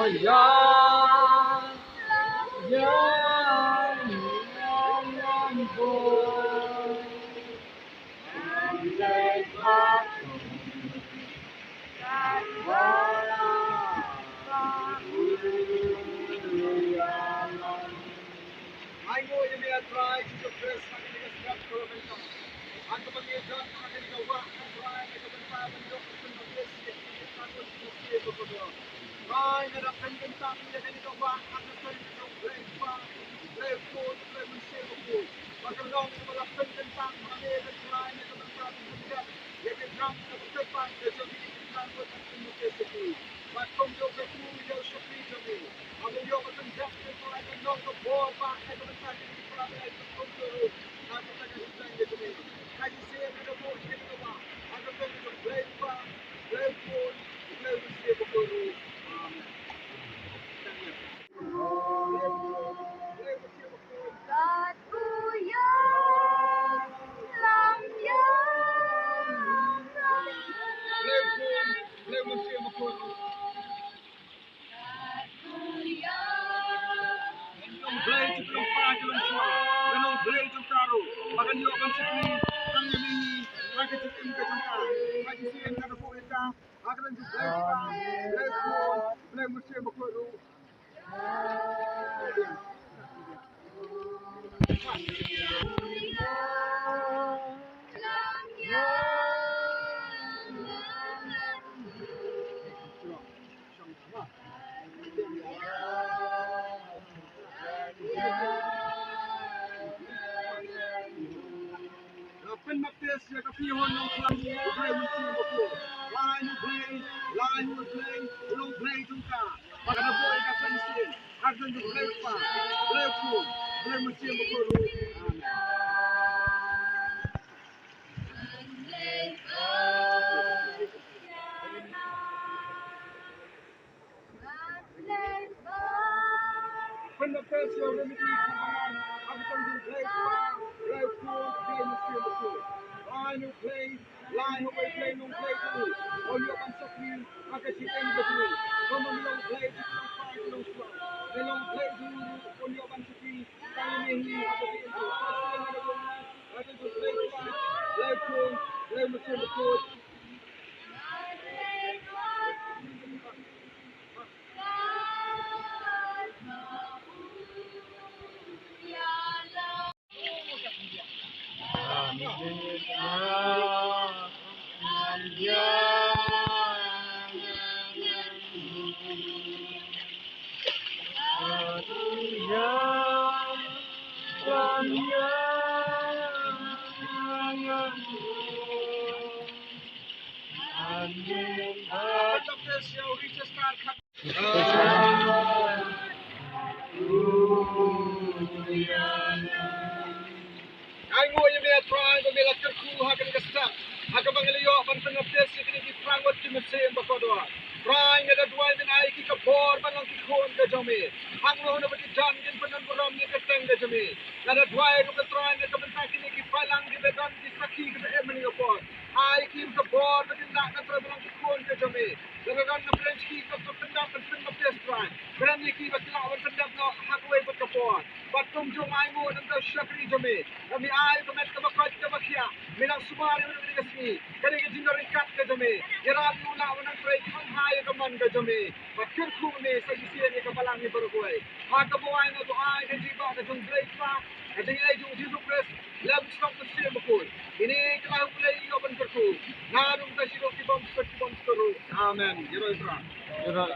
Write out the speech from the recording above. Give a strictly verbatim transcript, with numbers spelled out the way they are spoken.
Ai nguh ïa me, A Trai Jisu Khrist, ha kane ka step kaba mynta. Ha kaba ngi don ha kane ka wah, A Trai, na ka bynta ban ïoh ban pynbaptis ïa kine ki trai, Trai, nga da pynkyntang ïa kane ka wah ha ka kyrteng jong U Blei Kpa, U Blei Khun, U Blei Mynsiem Bakhuid. Ba ka long kaba la pynkyntang ha me, A Trai, na ka bynta ban pynjot ïa ki briew kiba kyrpang ka jong ngi, ki trai, ban pynbaptis ïa ki. Bad kumjuh kyrkhu ïa u shakri jong ngi. Haba u ïoh ban pynjot, A Trai, kan long ka bor ba ha ka bynta kine ki para bangeit, kumjuh ruh ha ka bynta ka kyrteng ka jong ngi. Ka jingïaseng ka dei ba ïa kane ka wah ha ka kyrteng jong U Blei Kpa, U Blei Khun, U Blei Mynsiem Bakhuid ruh. Amen. Tang ïa. Long Blei jong ka long pa jong ka shuwa, ka long Blei jong ka ruh, ba kan ïoh ban shakri tang ïa me hi ha ka jingim ka jong ka. Ka jingïaseng ka dei ba ïa ka ha ka kyrteng jong U Blei Kpa, Blei Khun, Blei Mynsiem Bakhuid ruh. Nga pynbaptis ïa ka Pyrshah Nongkhlaw, U Blei Mynsiem Bakhuid. Lai U Blei, lai U Blei, u long Blei jong ka. Ba ka dei ba ïa ka Blei Mynsiem, ha ka kyrteng jong U Blei Kpa, Blei Khun, Blei Mynsiem Bakhuid ruh. Amen. Pynbaptis ïa u Blei Mynsiem Bakhuid, ha ka kyrteng jong U Blei Kpa, Blei Khun, Blei Mynsiem Bakhuid. Lai U Blei, lai U Blei, long Blei jong u. Un ïoh ban shakri ha ka jingim ka jong u. Kumba u long Blei jong ka long pa ka long shuwa, u long Blei jong u ruh, un ïoh ban shakri tang ïa me hi ha ka jingim ka jong u. Ka jingim ka jong u, ha ka jingim Blei Kpa, Blei Khun, Blei Mynsiem Bakhuid. Ai nguh ïa me, Trai, ba me la kyrkhu ha kane ka step, ha kaba ngi la ïoh ban pynbaptis ïa kine ki para ngut ki mynsiem ba kordor. Trai, nga da duwai, men ai ïa ki ka bor ban long ki khun ka jong me. Hangno hangno ba ki don, kin pyndonburom ïa ka kyrteng ka jong me. Nga da duwai ruh, ko Trai, na ka bynta kine ki balang kiba don ki sakhi kiba im ha kane ka por. Ai ïa ki ka bor ba kin lah, ko Trai, ban long ki khun ka jong me. Lada don na pdeng jong ki kiba pyndap ban pynbaptis, Trai, kren ïa ki ba kin lah ban pyndap noh ha kawei pat ka por. Bad kumjuh, ai nguh na ka bynta u shakri jong me, ba me ai ka met kaba koit kaba khiah, me nang sumar ïa u na kane ka sngi. Kane ka jingdon ryngkat ka jong me, ïarap ïa u lah ban nang trei kham bha ïa ka mon ka jong me. Bad kyrkhu me sa shisien ïa ka balang hi baroh kawei. Ha kaba wai nga duwai da ka jingkwah ka jong U Blei Kpa, ka jingïaid jong U Jisu Khrist, lem U Mynsiem Bakhuid. Kine ki la, U Blei, ngi ïoh ban kyrkhu naduh mynta shaduh ki bymsuk ki bymsuk ruh. Amen. Ïaroh ïa U Trai.